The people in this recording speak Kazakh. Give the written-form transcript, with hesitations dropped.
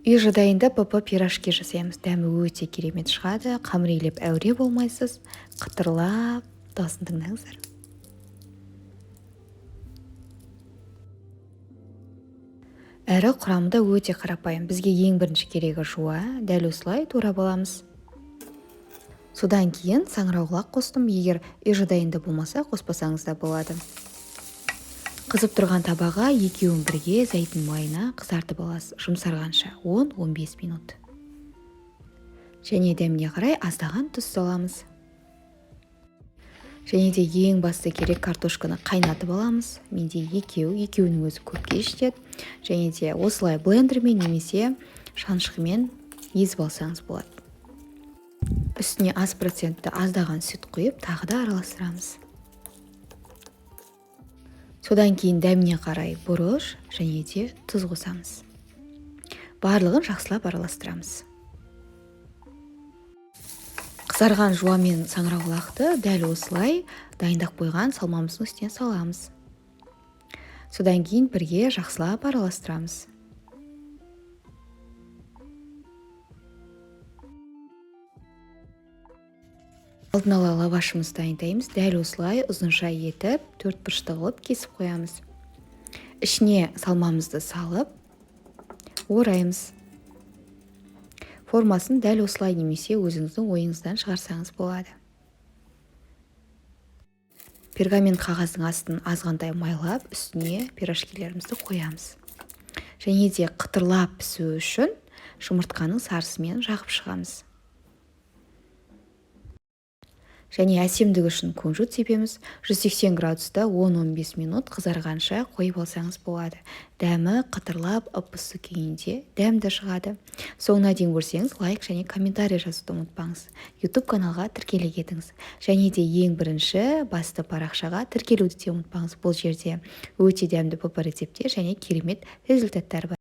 Үй жағдайында ПП пирожки жасаймыз. Дәмі өте керемет шығады. Қамыр илеп әуре болмайсыз. Қытырлап, дауысын тыңдаңыздар. Әрі құрамы да өте қарапайым. Бізге ең бірінші керегі жуа. Дәл осылай турап аламыз. Содан кейін саңырауқұлақ қостым. Егер үй жағдайында болмаса, қоспасаңыз да болады. Қызып тұрған табаға екеуін бірге зәйтүн майына қызартып аласыз, жұмсарғанша 10-15 минут. Және дәміне қарай аздаған тұз саламыз. Және де ең басты керек картошканы қайнатып аламыз. Менде екеу, екеуінің өзі көпке жетеді. Және де осылай блендермен немесе шанышқымен езіп алсаңыз болады. Үстіне аз процентті аздаған сүт құйып, тағы да араластырамыз. Содан кейін дәміне қарай бұрыш және де тұз қосамыз. Барлығын жақсылап араластырамыз. Қызарған жуа мен саңырауқұлақты дәл осылай дайындап қойған салмамыздың үстіне саламыз. Содан кейін бірге жақсылап араластырамыз. Алдын ала лавашымызды дайындаймыз. Дәл осылай ұзынша етіп, төрт бұрышты қылып кесіп қоямыз. Ішіне салмамызды салып, ораймыз. Формасын дәл осылай немесе өзіңіздің ойыңыздан шығарсаңыз болады. Пергамент қағаздың астын азғантай майлап, үстіне пирожкилерімізді қоямыз. Және де қытырлап пісу үшін жұмыртқаның сарысымен жағып шығамыз. Және әсемдік үшін кунжут себеміз. 180 градуста 10-15 минут қызарғанша қойып алсаңыз болады. Дәмі қытырлап, ып-ыссы күйінде дәмді шығады. Соңына дейін көрсеңіз, лайк және комментарий жазуды ұмытпаңыз. YouTube каналға тіркеле кетіңіз. Және де ең бірінші басты парақшаға тіркелуді де ұмытпаңыз. Бұл жерде өте дәмді ПП рецепттер және керемет результаттар бар.